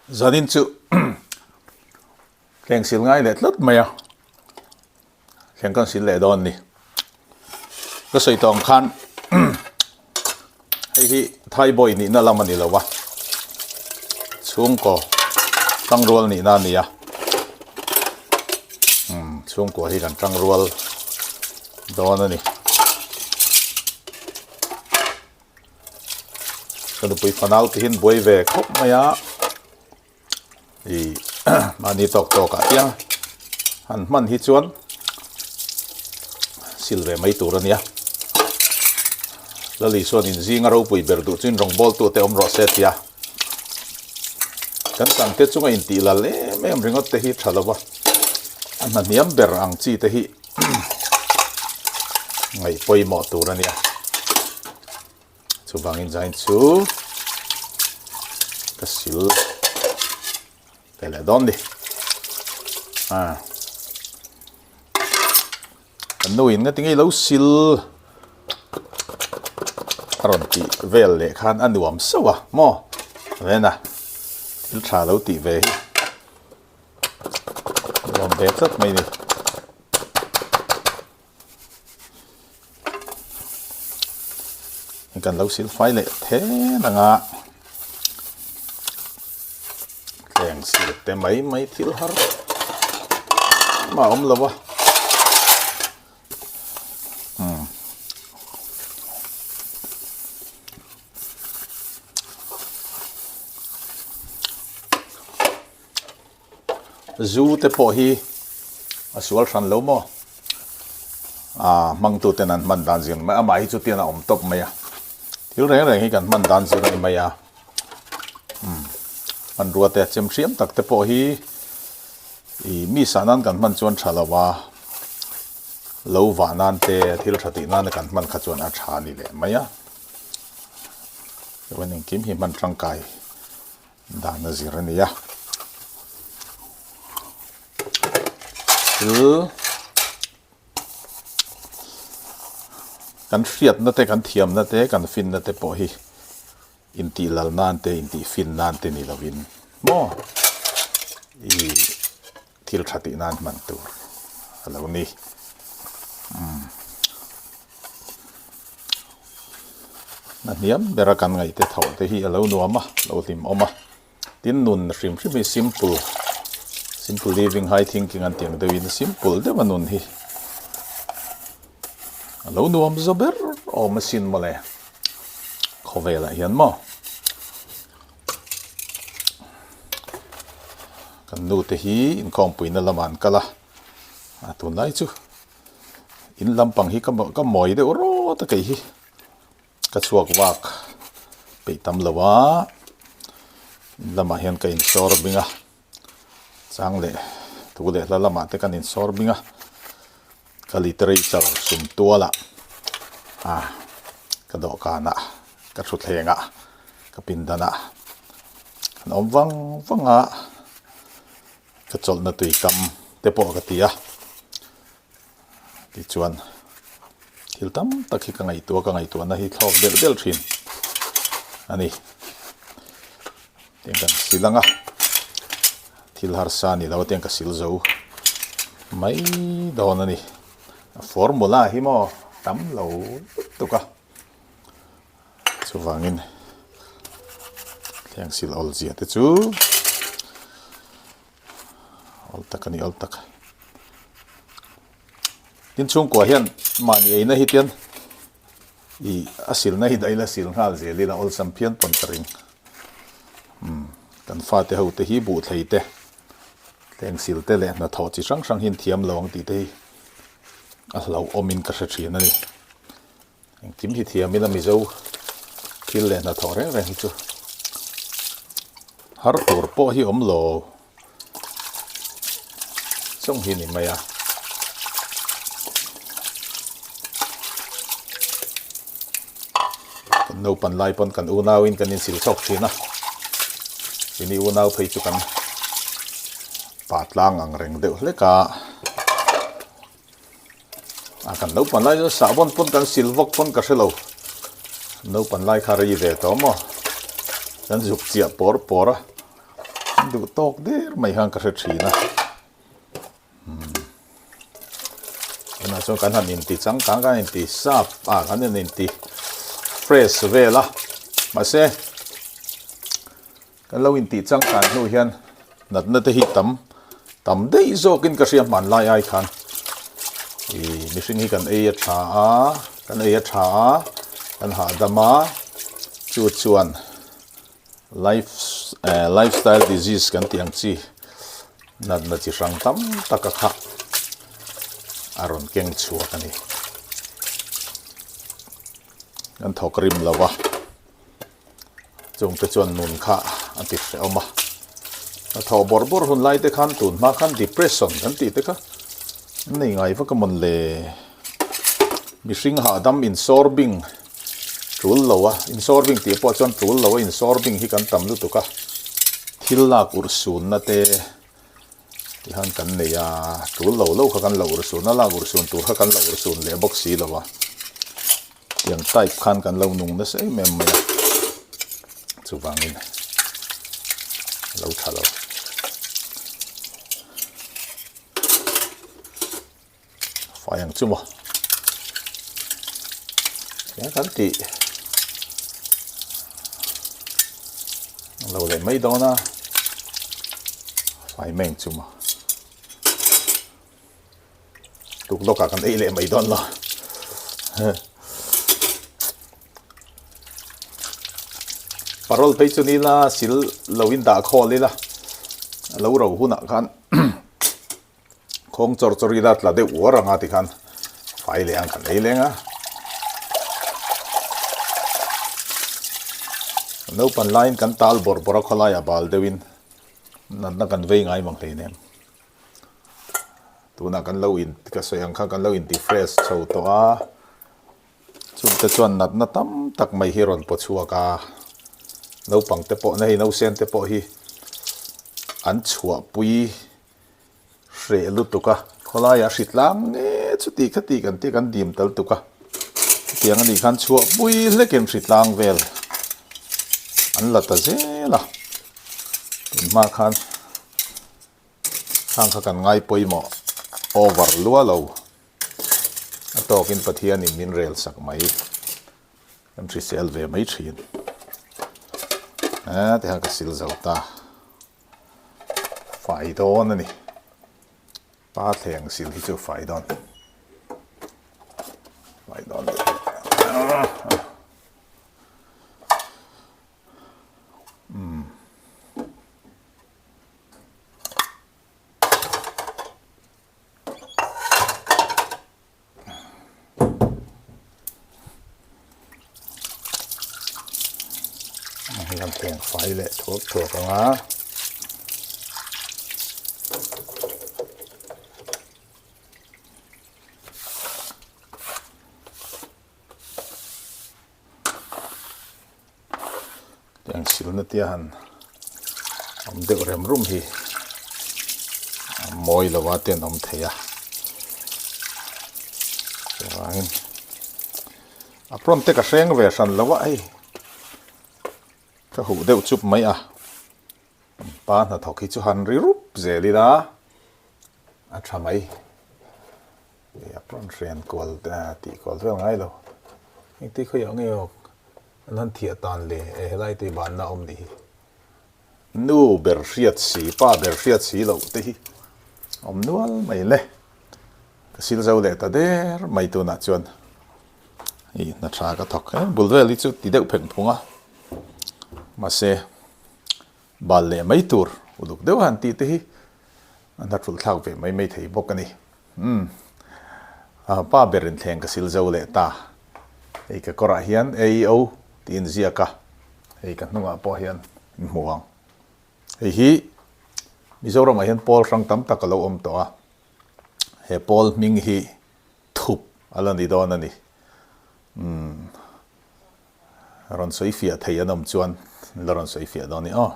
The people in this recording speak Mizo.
Zanin chu thleng sil ngai leh tlat mai a, thleng kan sil leh dawn a ni. Ka sawi tawh ang khan hei hi Thai boy nihna lam a ni lo a, chhungkaw tangrual nihna a ni a, umm chhungkua hi kan tangrual dawn a ni. Ka nupui fanau te hian buai ve khawp mai a ih mahni tawk tawk ah hian han hman hi chuan sil ve mai tur a nia Lali chuan in zinga ropui ber duh chu in rawngbâwl tute awm rawh se a ti a kan tangte chunga intih lal em em ringawt te hi tha lo va a hna hniam ber ang chi te hi ngaih pawimawh tur a nia chuvangin zain chu ka sil ve leh dawn ni a kan nu in ngatinge lo sil a rawn tih vel leh khan a nuam sauh a maw vena thil tha lo tih ve hi. Nuam ve tlat mai ni. Kan lo sil fai leh then anga thleng sil te mai mai thil har mah awm lo a. Umm. Zu te pawh hi a sual hran lo maw? Aa hmangtu ten an hman dan zir mai amah hi chu tian a awm tawp mai a thil reng reng hi kan hman dan zir a ni mai a umm hmanrua te chem hriam tak te pawh hi ih mi sah nan kan hman chuan tha lo a lo vah nan te thil tha tih nana kan hman kha chuan a tha a ni leh mai a. Chuan engkim hi hman tangkai dan a zir a ni a. Thil kan hriatna te kan thiamna te kan finna te pawh hi intih lal nan te intih fin nan te ni lovin maw ih thil tha tih nan hman tur a lo ni. Umm. A hniam bera kan ngaihte tho te hi a lo nuam a, lo hlim awm a. Tin nun hrim hrim hi simple, simple living high thinking an tih ang deuhin simple deuh a nun hi a lo nuam za ber awm asin mawle khawvelah hian maw. Kan nu te hi inkhawmpuina lamah an kal a, a tunlai chu in lampang hi ka mawi deuh rawt a kei hi ka chhuak vak peih tam lo a in lamah hian ka insawr bing a chang leh thu leh hla lamah te kan insawr bing a ka literature sum tualah ah ka dawhkanah ka thutthlengah ka pindanah an awm vang vang a ka chawlhna tui kam te pawh ka ti a tichuan thil tam tak hi ka ngaihtuah ka ngaihtuahna hi thlawk delh delh thin a ni tiang kan sil ang a thil harsa ni lo tiang ka sil zo mai dawn a ni a formula hi maw tam lo lutuk a chuvangin thleng sil awl zia te chu awl tak a ni awl tak tin chhungkua hian mahni eina hi tian ih a silna hi daih ila sil nghal zel ila awlsam phian pawn ka ring umm kan fate ho te hi buh thlei te thleng sil te leh hnathawh chi hrang hrang hi an thiam lo ang tih te hi a hlauhawmin ka hre thin a ni. Engkim hi thiam ila Mizo thil leh hnathawh reng reng hi chu har tur pawh hi awm lo chung hi ni mai a. Kan naupan lai pawn kan unau in kan insil chhawk thin a, ini unau phei chu kan pa tlang ang reng deuh hlek a. A kan naupan lai chuan sahbawn pawn kan sil vawk pawn ka hre lo. Naupan lai kha rei ve tawh maw? Kan zuk chiah pawr pawr a. Kan duh tawk der mai khan ka hre thin a. Tunah chuan kan han inti changkang kan inti sap a kan han inti fresh vel a mahse kan lo intih changkan hnu hian natna te hi tam tam daih zawkin ka hria hmanlai ai khan ih mihring hi kan ei a tha a kan ei a tha a kan hahdam a chu chuan Life lifestyle disease kan tih ang chi natna chi hrang tam tak a kha a rawn keng chhuak a ni. Kan thawk rim lo a, chungte chuan nun kha a ti hrehawm a. A thawh bawrh bawrh hun lai te khan tun hma khan depression kan tih te kha an nei ngai vak a mawn le. Mihring hahdam insawr bing tul lo a, insawr bing tih pawh chuan tul lo a insawr bing hi kan tam lutuk a, thil lak urhsunna te tihan kan nei a, tul lo lo kha kan la urhsun a, lak urhsun tur kha kan la urhsun leh bawk si lo a, tiang type khan kan lo nung nasa em em mai a, chuvangin a lo tha lo. Fai ang chu maw. Tiang kan tih lo leh mai dawn a. Fai meng chu maw. Tuk lawkah kan ei leh mai dawn lo. Parol phei chu ni la sil lo in dah khawl ila. Lo ro hunah khan Khawng chawr chawr ila tla deuh uar anga tikhan fai leh ang kan ei leng a. Naupan laiin kan tal bawrh bawrh a khawlaiah bal deuhin natna kan vei ngai mang hleinem. Tunah kan lo in ka sawi ang khan kan lo inti fresh chho tawh a. Chungte chuan natna tam tak mai hi rawn paw chhuak a. Naupang te pawh na hei nausen te pawh hi an chhuahpui Hreh lutuk a, khawlaiah hri tlang nge chuti khati kan tia kan dim tal tuk a, chutiang anih khan chhuahpui hlekin hri tlang vel an la ta zel a, tunhma khan khang kha kan ngai pawimawh over lua lo a tawkin Pathianin min rel sak mai kan hrisel ve mai thin a tikhan ka sil zo ta. Fai dawn a ni. Pa thleng sil hi chu fai dawn. Fai dawn. Um. Hei kan thleng fai leh thuak thuak ang a. Tiang silna tia han awm deuh rem rum hi a mawi lo a te an awm thei a chuvangin a prawn te ka hreng ve hran lo a hei ka huh deuh chup mai a pa hnathawk hi chu han ri rup zel ila a tha mai. A prawn hrian kual tih kual vel ngai lo. Engti khawiah nge aw an han thiah tan le e helai tui banna a awm nih hi. Nu ber hriat si, pa ber hriat si loh te hi awm nual mai le. Ka sil zo leh ta der mai tunah chuan hei hna tha ka thawk he. Bul vel hi chu ti deuh pheng phung a mahse bal leh mai tur uluk deuh a han tih te hi a hna thulh thlak ve mai mai thei bawk a ni. Umm. Pa ber in thleng ka sil zo leh ta. Hei ka kawrah hian AEO tih in ziak a, hei ka hnungah pawh hian in hmu ang. Hei hi Mizoramah hian pawl hrang tam tak a lo awm tawh a, he pawl hming hi thup a la ni dawn a ni. Umm. Rawn sawi fiah thei an awm chuan la rawn sawi fiah dawn i aw.